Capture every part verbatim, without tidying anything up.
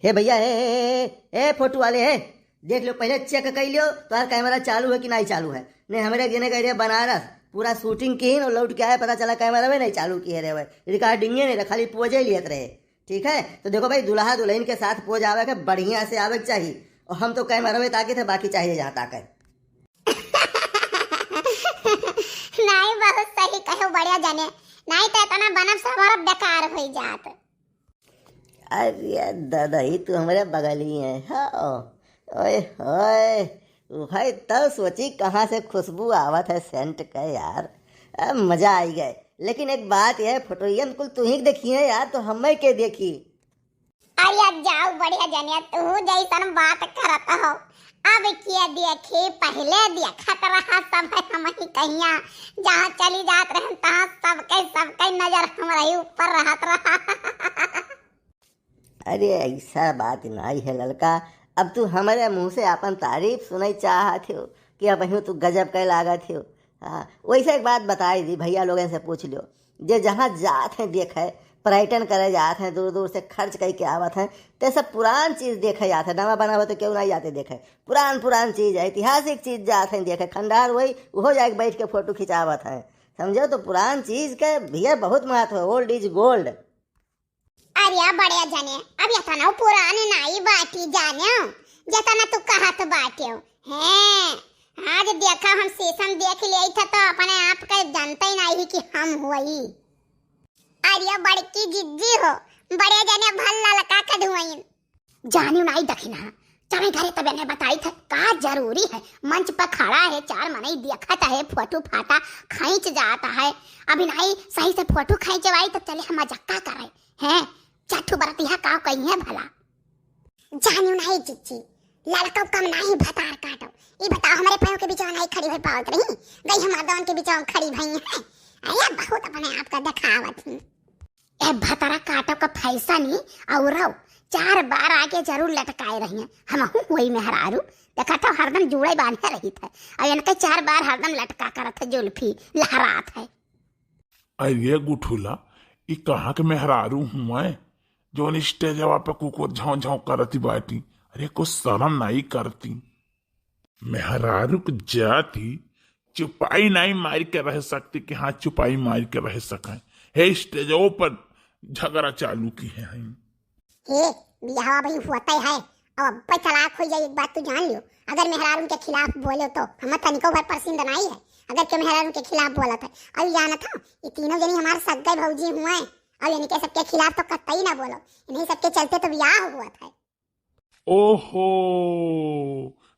हे भइया, हे, हे, हे, हे, फोटो वाले, हे, देख लो, पहिले check कइ लियो, तोहार कैमरा चालू है कि नाहीं चालू है। नहीं, हमरे एक जने गए रहे बनारस, पूरा shooting कीन और लौट के आए, पता चला कैमरा में नहीं चालू किहे रहे, recording ही नहीं रहे, खाली pose ही लियत रहे। ठीक है, तो देखो भाई, दुल्हा दुल्हन के साथ pose आवे के बढ़िया से आवे के चाही। और हम तो कैमरा में ताके थे, बाकी चाहिए जहाँ ताके। नहीं, बहुत सही कहो, बढ़िया जाने, नहीं तो इतना बनब से हमारा बेकार हो जात। अरे दादा, ही तू हमरे बगल ही है। हाँ, ओए होए, भाई, तब सोची कहाँ से खुशबू आवत है scent के यार। अब मजा आई गए। लेकिन एक बात यह, फोटोइयन कुल तू ही देखी है यार, तो हमें के देखी? अरे जाओ, बढ़िया जनिया, तू जैसन बात करत हो। अब के देखी, पहिले देखत रहा सब हम ही कहिया, जहाँ चली जात रहन, तहाँ सबके, सबके नजर हमरे ऊपर रहत रहा। अरे, ऐसा बात नाई है ललका, अब तू हमरे मुँह से आपन तारीफ सुनई चाहत हो कि अब तू गजब के लागत हो। हाँ, वैसे एक बात बताई दी, भइया लोगन से पूछ लियो, जे जहाँ जात हैं देखे, पर्यटन करे जात हैं, दूर दूर से खर्च कई के आवत हैं, ते सब पुरान चीज देखे जात है, नवा बनावे तो केहू नाई जाते देखे। पुरान पुरान चीज है, ऐतिहासिक चीज जात हैं देखे, खंडहर वही, उहो जाके बैठ के फोटो खिंचावत हैं। समझो तो पुरान चीज के भइया बहुत महत्व है, old is gold। अरे बढ़िया जने, अब इतना पुरान नाई बाटी जाने, जितना तू कहत बाटे। हैं, आज देखा हम शीशम देख लिए थे तो अपने आप के जानते ही नहीं कि हम हुई। अरे बड़की जिज्जी हो, बढ़िया जने भल ललका के धुआइन। जानियो नाई दखिना, चले घरे तब इन्हें बताई थे, का जरूरी है, मंच पर खड़ा है, चार मनई देखत है, फोटो फाटा खींच जाता है। अभी नाई सही से फोटो खींचवाई तो चले हम मजाक करे हैं, चार ठो बरतिहा का कही है भला। जानियो नाई जिज्जी, लड़का कम नाई भतार काटो। ई बताओ, हमरे पाँव के बीच नाई खड़ी भई पावत रही, गई हमार दौन के बीच खड़ी भई है। अरे बहुत अपने आप का दिखावत ही। ए भतारा काटो का फैशन ही और चार बार आके जरूर लटकाए रही हैं। हमहू वही मेहरारू, देखा था हरदम जुड़े बांधे रही थे, और इनके चार बार हरदम लटका करत है, जुल्फी लहरात है। अरे गुठुला, ई कहाँ के मेहरारू हुए, जौन स्टेजवा पे कुकुर झाँव झाँव करती बाटी? अरे कुछ शर्म नाई करती? मेहरारू के जाति चुपाई नाई मार के रह सकती कि हाँ चुपाई मार के रह सकें। हे स्टेजों पर झगड़ा चालू किहे हैं। हे, बियाहवा भाई होता है, अब अब्बे तलाक हो जाए, एक बात तू जान लियो। अगर मेहरारू के खिलाफ बोलो तो हम तनिको भर पसंद नाई है, अगर के मेहरारू के खिलाफ बोलत है। और जानत हो, ये तीनों जनी हमार सग्गे भौजी हुए, और इनके सबके खिलाफ तो कतई ना बोलो, इन्हीं सबके चलते तो बियाह हुआ था। ओहो,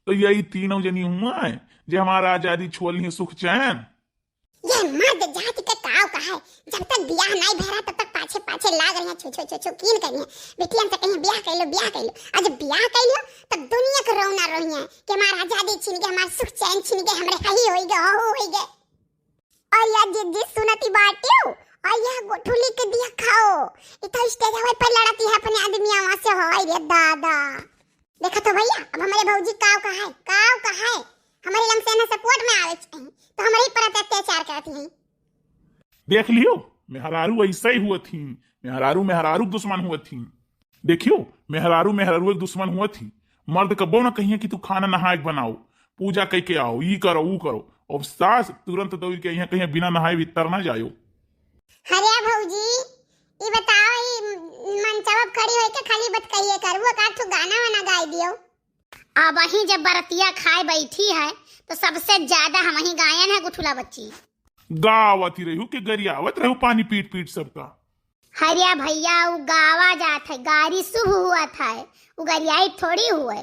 तो यही तीनों जनी हुआ है जे हमारा आजादी छुअल ही सुख चैन। ये मर्द जाति के काव का है, जब तक बियाह नाई भरा तब तक पाछे पाछे लाग रही हैं, छो छो छो छो कीन करी हैं। बिटियन से कहीं बियाह कर लो, बियाह कर लो। आज बियाह कर लो तब दुनिया के रोना रोही है कि हमारा आजादी छीन के, हमारा सुख चैन छीन के, हमरे हही होई गए, हहू होई गए। और या जिज्जी सुनती बाटियो, और या गुठुली के दिया खाओ, इतना स्टेजवा पर लड़ती है अपने आदमियावा से, हाय रे दादा। देखा तो भैया, अब हमारे भौजी काव का है, काव का है, हमारे लमसेना से कोर्ट में आवे चाहिए, तो हमारे ही पर अत्याचार करती हैं। देख लियो, मेहरारू ऐसा ही हुआ थी, मेहरारू मेहरारू दुश्मन हुआ थी। देखियो, मेहरारू मेहरारू एक दुश्मन हुआ थी। मर्द कबो ना कहिए कि तू खाना नहाए के बनाओ, पूजा कई के आओ, ई करो, ऊ करो। अब सास तुरंत दौड़ के यहाँ कहीं बिना नहाए भीतर ना जायो। अरे भौजी, ई बताओ, ई मंचवा पे खड़ी होई के खाली बात कहिए करबो का, ठू गाना वाना गाई दियो। अब वहीं जब बरतिया खाए बैठी है तो सबसे ज्यादा हम ही गायन है गुठुला बच्ची। गावत ही रहू के गरियावत रहू पानी पीट पीट सबका। हरिया भैया, उ गावा जात है, गारी शुभ हुआ था, उ गरियाई थोड़ी हुए।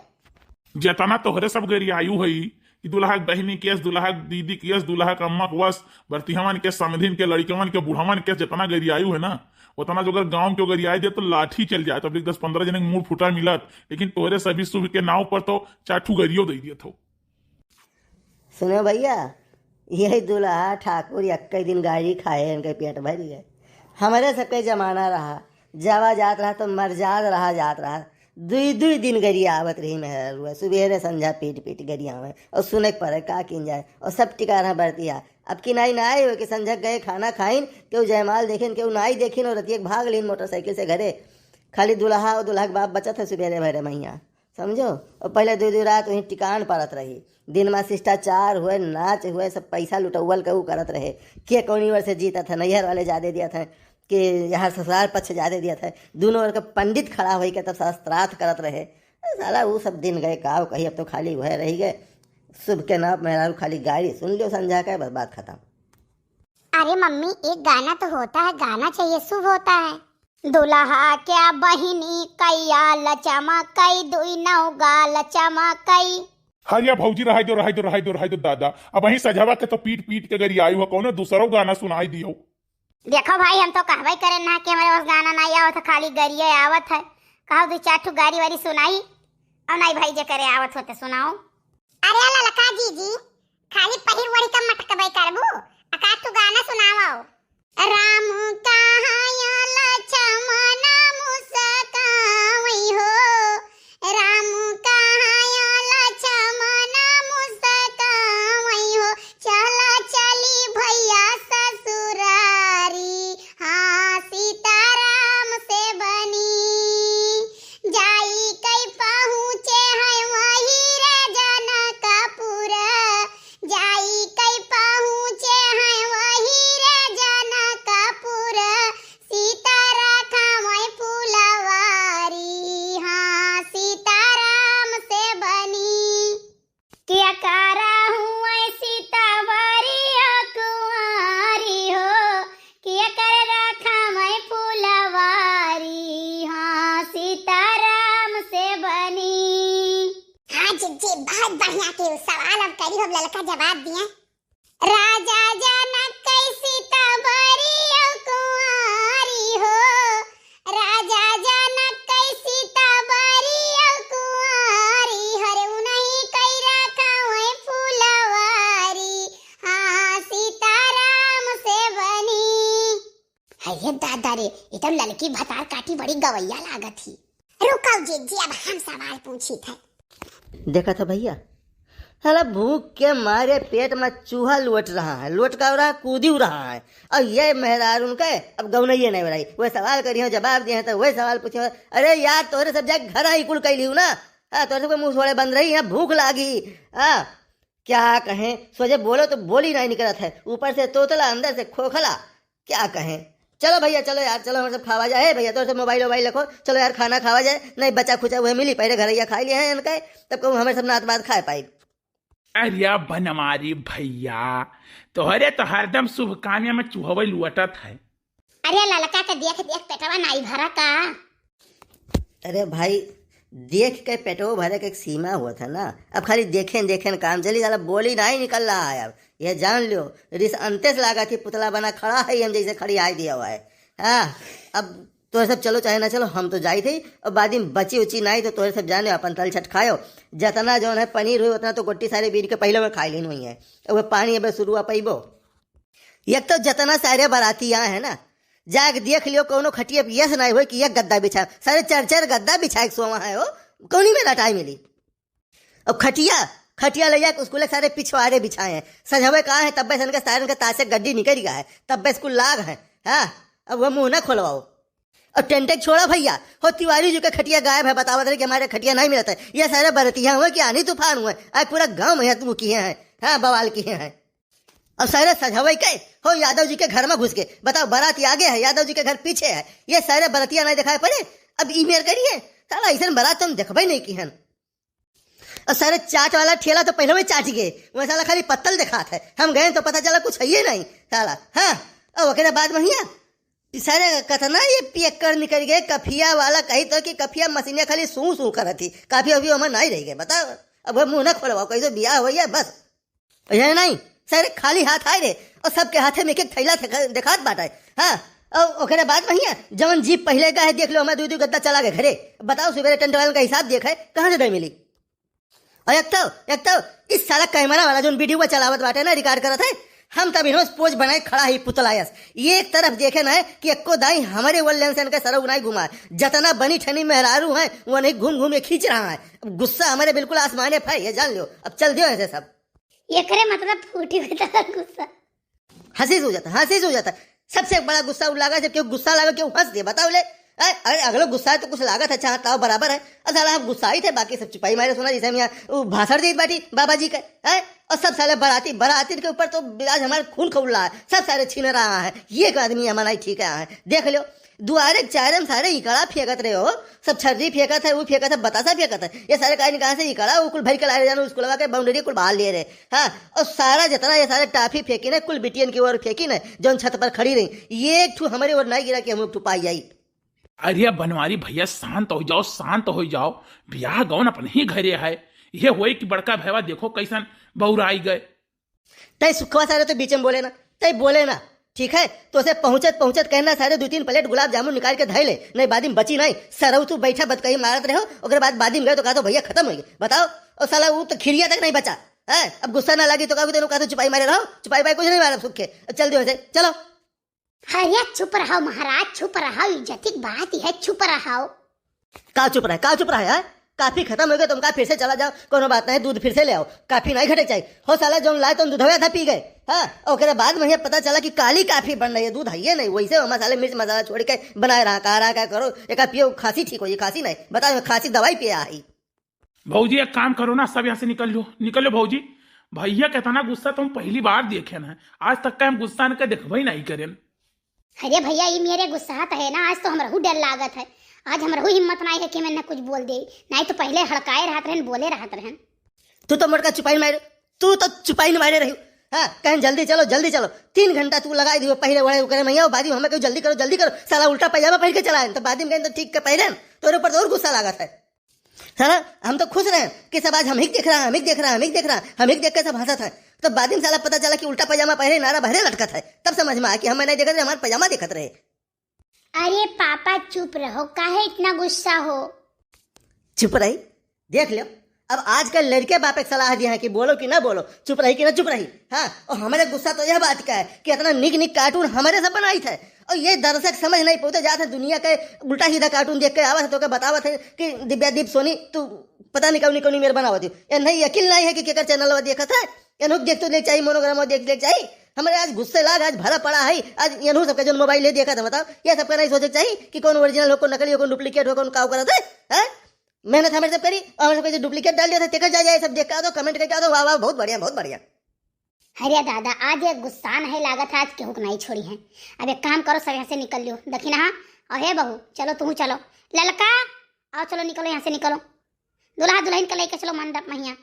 जेतना तोहरे सब गरियायु हई कि दुल्हा के बहिनी केस, दुल्हा के दीदी केस, दुल्हा के अम्मा के वस, बरतिहवन के, समधिन के, लड़िकवन के, बुढ़वन के, जेतना गरियायु है ना, ओतना जो अगर गाँव के गरियाई दे तो लाठी चल जाए। तब दस पन्द्रह जने के मुँह फूटा मिलत, लेकिन तोहरे सभी शुभ के नाव पर तो चार ठू गरियो दे दिए थो। सुनो भैया, यही दुल्हा ठाकुर एक्के दिन गारी खाए, इनके पेट भरी है। हमरे सबके जमाना रहा, जावा जात रहा तो मरजाद रहा जात रहा, दुई दुई दिन गरियावत रही मेहरुआ, सुबेरे संझा पीट पीट गरियावे और सुने के पड़े का किन जाए, और सब टिका रहा बरतिया। अब कि नाई नाई हो कि संझा गए खाना खाइन, केहू जयमाल देखिन, केहू नाई देखिन और रतिया के भाग लीन मोटरसाइकिल से घरे। खाली दुल्हा और दुल्हा के बाप बचत है सुबेरे भरे महिया, समझो। और पहले दो दो रात वहीं टिकान पड़त रही, दिन में शिष्टाचार हुए, नाच हुए, सब पैसा लुटौवल के ऊ करत रहे। के कौनी ओर से जीतत है, नैहर वाले ज्यादा दिया था कि यहाँ ससुराल पक्ष ज्यादा दिया था, दोनों ओर के पंडित खड़ा होई के तब शास्त्रार्थ करत रहे। साला वो सब दिन गए, का कही, अब तो खाली वह रह गए। शुभ के नाम मेहरारू खाली गाड़ी सुन लियो संझा के, बस बात खत्म। अरे मम्मी, एक गाना तो होता है, गाना चाहिए, शुभ होता है। दुल्हा क्या बहिनी कैया लचमकई, दुई नौ गाल चमकई। हरिया भौजी, रहाई दो, रहाई दो, रहाई दो, रहाई दो दादा। अबहीं सझवा के तो पीट पीट के गरियाई हो, कौनो दूसरो गाना सुनाई दियो। देखो भाई, हम तो कहबे करे ना कि हमारे पास गाना नहीं आवत है, खाली गरिये आवत है। कहो दो चार ठो गारी वारी सुनाई, और नहीं भाई जे करे आवत होते सुनाओ। अरे ललका जीजी, खाली पहिर ओढ़ी के मटकबे करबू, एकाध ठो गाना सुनाओ। राम कहाँ लक्ष्मण मुस्कावई हो, राम कहाँ लक्ष्मण मुस्कावई हो, चला चली भैया ससुरारी, हाँ सीताराम से बनी। जाई कई पहुँचे हैं वही रे जनकपुर, जाई कई पहुँचे हैं वही रे जनकपुर, सीता रखावई फुलवारी, हाँ सीताराम से बनी। किया करा हुए सीतावारी अकुआरी हो, किया कर रखावई फुलवारी, हाँ सीताराम से बनी। हाँ जीजी, बहुत बढ़िया के सवाल अब करी हो, ललका जवाब दिए। राजा जनक कई सीता बरी अउ कुंवारी हो, राजा जनक कई सीता बरी अउ कुंवारी, हर उनही कई रखावई फुलवारी, हाँ सीताराम से बनी। अरे दादा रे, ये तो ललकी भतार काटी बड़ी गवैया लागत ही। रुकव जीजी, अब हम सवाल पूछित है। देखत ह भैया, साला भूख के मारे पेट में चूहा लोट रहा है, लोटकाव रहा, कूदिव रहा है। और ये मेहरारून के अब गौनइये नहीं रही। वह सवाल करियो, जवाब दिए हैं तो वह सवाल पूछियो। अरे यार, तोहरे सब जाके घर ही कुल कैली हूँ ना। हाँ, तोहरे सबके मुंह थोड़े बंद रही, यहाँ भूख लागी। हाँ, क्या कहें, सोझे बोलो तो बोली नहीं निकलत है, ऊपर से तोतला, अंदर से खोखला। क्या कहें, चलो भैया, चलो यार, चलो हमरे सब खावा जाए। हे भैया, तोहरे सब मोबाइल वोबाइल रखो, चलो यार खाना खावा जाए, नहीं बचा खुचा हुए मिली, पहले घरैया खाई लिए हैं इनके, तब कहूँ हमरे सब नात बात खाए पाई। अरे बनवारी भैया, तोहरे तो हरदम शुभ कामया में चुहवे लुअटत है। अरे ललका के देख देख पेटवा नाई भरा का? अरे भाई, देख के पेटवो भरे के एक सीमा होत है ना। अब खाली देखेन देखेन काम चली, साला बोली नाई निकल रहा है। अब यह जान लियो, रिस अंते से लागा थी पुतला बना खड़ा है, हम जैसे खड़ी आई दिया हुआ है। हाँ, अब तोहरे सब चलो चाहे ना चलो, हम तो जाई थे। और बाद में बची उची नाई तो तोहरे सब जाने अपन तलछट खायो। जतना जौन है पनीर हुई उतना तो गोटी सारे बीर के पहले में खाई लेन हुई है। अब पानी अब शुरू आ पैबो। एक तो जतना सारे बराती आए हैं ना, जाके देख लियो, कौनो खटिया पे यस नहीं होए कि एक गद्दा बिछा, सारे चार चार गद्दा बिछा के सोवा है हो, कौनी में लटाई मिली। अब खटिया, खटिया ले जाके स्कूल के सारे पिछवारे बिछाए हैं, सजवे का है, तब्बे सन के सारे के तासे गड्डी निकल गया है, तब्बे स्कूल लाग है। हाँ, अब वह मुंह ना खोलवाओ। और टेंटे छोड़ा भैया, हो तिवारी जी के खटिया गायब है, बतावत रहे कि हमारे खटिया नहीं मिलता है। ये सारे बरतिया हुए कि आनी तूफान हुए, आज पूरा गांव में तू किए हैं, हाँ, बवाल किए हैं। अब सारे सजावे के हो यादव जी के घर में घुस के, बताओ, बारात आगे है, यादव जी के घर पीछे है, ये सारे बरतिया नहीं दिखाई पड़े। अब ई मेर करिए, साला ऐसन बारात तो हम देखबे नहीं की हन। और सारे चाट वाला ठेला तो पहले ही चाट गए, वह साला खाली पत्तल दिखात है, हम गए तो पता चला कुछ है ये नहीं साला। हाँ, और ओकरे बाद में हिया सारे कतना ये पियक्कड़ निकल गए, कफिया वाला कही तो कि कफिया मशीनिया खाली सूं सूं करत ही, काफी अभी हमें नहीं रह गए, बताओ। अब वह मुंह ना खोलवाओ, कही तो बियाह हो गया बस। यह नहीं, सारे खाली हाथ आए रे, और सबके हाथे में एक एक थैला थे-, देखात बाटे। हाँ, और ओकरे बाद में हिया जवन जीप पहले का है, देख लो, हमें दो दो गद्दा चला गए घरे। बताओ, सुबेरे टेंट वालन का हिसाब देख है, कहाँ से दे मिली? और एक तो, एक तो इस साला कैमरा वाला जोन वीडियो चलावत बाटे ना, रिकॉर्ड करत है, हम तब इन्हों पोज बनाए खड़ा ही पुतला यस। ये एक तरफ देखे ना है कि एको दाई हमारे वो लेंस इनके सरऊ नहीं घुमा, जतना बनी ठनी मेहरारू हैं वो नहीं घूम घूम के खींच रहा है। अब गुस्सा हमारे बिल्कुल आसमाने पे, ये जान लो। अब चल दियो ऐसे सब। एकरे मतलब फूटी हुई तरह गुस्सा। हंसी से हो जाता, हंसी से हो जाता। सबसे बड़ा गुस्सा उ लागा जब केहू गुस्सा लागे, केहू हंस दे, बताओ ले। हैं? अरे अगलो गुस्सा है तो कुछ लागत है, अच्छा हाँ, ताव बराबर है। अब साला हम गुस्साई थे, बाकी सब चुपाई मारे सुना, जैसे हम यहाँ उ भाषण देत बाटी बाबा जी के, हैं? और सब साले बराती, बराती के ऊपर तो आज हमारा खून खौल रहा है, सब सारे छीन रहा है, ये एक आदमी हमारा ही ठीक है, देख लो। दुआरे चारे में सारे इकड़ा फेंकत रहे हो, सब छर्री फेंकत है, वो फेंकत है, बतासा फेंकत है, ये सारे काहे नहीं कहाँ से इकड़ा, वो कुल भर के ला रहे जानो, स्कूलवा के बाउंड्री कुल बाहर ले रहे। हाँ, और सारा जितना ये सारे टाफी फेंकी ना, कुल बिटियन की ओर फेंकी ना, जौन छत पर खड़ी रही, ये एक ठू हमारी ओर नहीं गिरा कि हम एक ठू पाई जाई। अरे बनवारी भैया, शांत हो जाओ, शांत हो जाओ। बियाह गौन अपने ही घरे है। ये होई कि बड़का भैया देखो कैसन बौराई गए। तय सुखवा सारे तो बीच में बोले ना, तय बोले ना, ठीक है? तो उसे पहुँचत पहुँचत कहना, सारे दो तीन प्लेट गुलाब जामुन निकाल के धइ ले, नहीं बादी में बची नहीं। सरऊ तू बैठा बतकही मारत रहो, ओकरे बाद बादी में गए तो कहा तो भैया खत्म हो गए, बताओ। और साला वो तो खिरिया तक नहीं बचा है। अब गुस्सा ना लगी तो कहा तो कहा तो चुपाई मारे रहो, चुपाई पाई कुछ नहीं मारा सुखे। अब चल दियो से, चलो। अरे चुप रहो महाराज, चुप रहो, इज्जती की बात है, चुप रहो। का चुप रहे, का चुप रहे, हैं? काफी खत्म हो गए, तुम का फिर से चला जाओ, कोनो बात नहीं, दूध फिर से ले आओ, काफी नहीं घटे चाहिए। हो साला जौन लाए तुम दूधवे आधा पी गए, हाँ? ओकरे बाद में ये पता चला कि काली काफी बन रही है, दूध है ये नहीं, वैसे वो मसाले मिर्च मसाला छोड़ के बनाए रहा, कहा रहा क्या करो, एक पियो खांसी ठीक हो जाए, खांसी नहीं, बताओ खांसी दवाई पिया है। भौजी एक काम करो ना, सब यहाँ से निकल लो, निकल लो भौजी। भैया कितना गुस्सा तुम पहली बार देखे ना, आज तक का हम गुस्सा इनका देखबे नहीं करें। अरे भैया, ये मेरे गुस्सा तो है ना, आज तो हमरहू डर लागत है, आज हमरहू हिम्मत नहीं है कि मैं ना कुछ बोल दे, नहीं तो पहले हड़काए रहत रहन, बोले रहत रहन। तू तो मोटका चुपाई मारे, तू तो चुपाई मारे रही। हाँ, कहें जल्दी चलो, जल्दी चलो, तीन घंटा तू लगाई दियो पहले वड़े ओकरे मैया, बादी में हमें कहो जल्दी करो, जल्दी करो, साला उल्टा पैजामा पहन के चला है, तो बादी में कहें तो ठीक के पहले तोरे ऊपर तो और गुस्सा लागत है। साला हम तो खुश रहे कि सब आज हम ही देख रहा, हम ही देख रहा, हम ही देख रहा, हम ही देख के सब हंसत है। तब बाद में साला पता चला कि उल्टा पैजामा पहने नारा बहरे लटकत है, तब समझ में आया कि हम नहीं देखत रहे, हमारा पैजामा देखत रहे। अरे पापा चुप रहो, काहे इतना गुस्सा हो? चुप रही, देख लो। अब आजकल लड़के बाप एक सलाह दिया है कि बोलो कि ना बोलो, चुप रही कि ना चुप रही। हाँ, और हमारे गुस्सा तो यह बात का है कि इतना निक निक कार्टून हमारे सब बनाई थे, और ये दर्शक समझ नहीं पाते, जाते दुनिया के उल्टा सीधा कार्टून देख के आवत है तो के बतावत है कि दिव्या दीप सोनी तू पता नहीं कौनी कौनी मेर बनावत हो। ये नहीं, यकीन नहीं है कि केकर चैनल देखत है। एनहू देख तो ले चाहिए, मोनोग्राम देख ले चाहिए। हमारे आज गुस्से लाग, आज भरा पड़ा है, आज एनहू सबके जो मोबाइल है देखत है, बताओ, ये सबका नहीं सोचे चाहिए कि कौन ओरिजिनल हो, कौन नकली हो, कौन डुप्लीकेट हो, कौन का करत है, हैं? मेहनत हमारे सब करी और हमारे सबके जो डुप्लीकेट डाल दिया था, तेकर जा जाए, सब देख के आ दो, कमेंट करके आ दो, वाह वाह, बहुत बढ़िया, बहुत बढ़िया। अरे दादा, आज ये गुस्सा न है लागत है, आज केहू के नहीं छोड़ी है। अब एक काम करो, सब यहाँ से निकल लियो। दखिनहा, और हे बहू, चलो तू चलो। ललका, आओ चलो निकलो यहाँ से, निकलो। दुल्हा दुल्हन के लेके चलो मंडप में हियाँ।